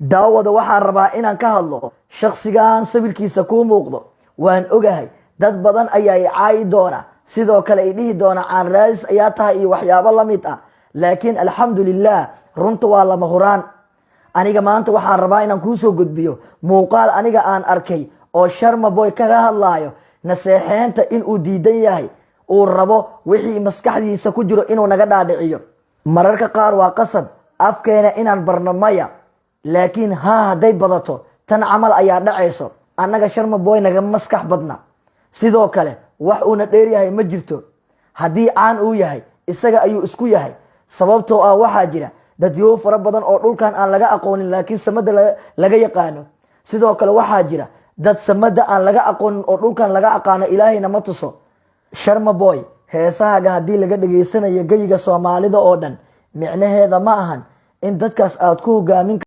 Daawada, waxaan rabaa inaan ka hadlo shakhsigan sawirkiisa kuu muuqdo. Waan ogahay dad badan ayaa i caayi doona, sidoo kale i dhihi doona caan raadis ayaa tahay iyo waxyaabo la mid ah, laakiin alxamdulilah, runta waa lama huraan. Aniga maanta waxaan rabaa inaan kuusoo gudbiyo muuqaal aniga aan arkay oo Sharma Boy kaga hadlaayo naseexeynta inuu diidan yahay, uu rabo wixii maskaxdiisa ku jiro inuu naga dhaadhiciyo. Mararka qaar waa qasab afkeena inaan barno maya, laakiin haa hadday badato tan camal ayaa dhacayso. Annaga Sharma Boy naga maskax badna, sidoo kale wax uuna dheeryahay ma jirto. Haddii caan uu yahay, isaga ayuu isku yahay, sababtoo ah waxaa jira dadyow fara badan oo dhulkan aan laga aqoonin laakiin samada laga yaqaano. Sidoo kale waxaa jira dad samada aan laga aqoonin oo dhulkan laga aqaano. Ilaahayna ma tuso. Sharma Boy, heesahaaga haddii laga dhegaysanayo geyiga Soomaalida oo dhan, micnaheeda ma ahan in dadkaas aad ku hogaamin.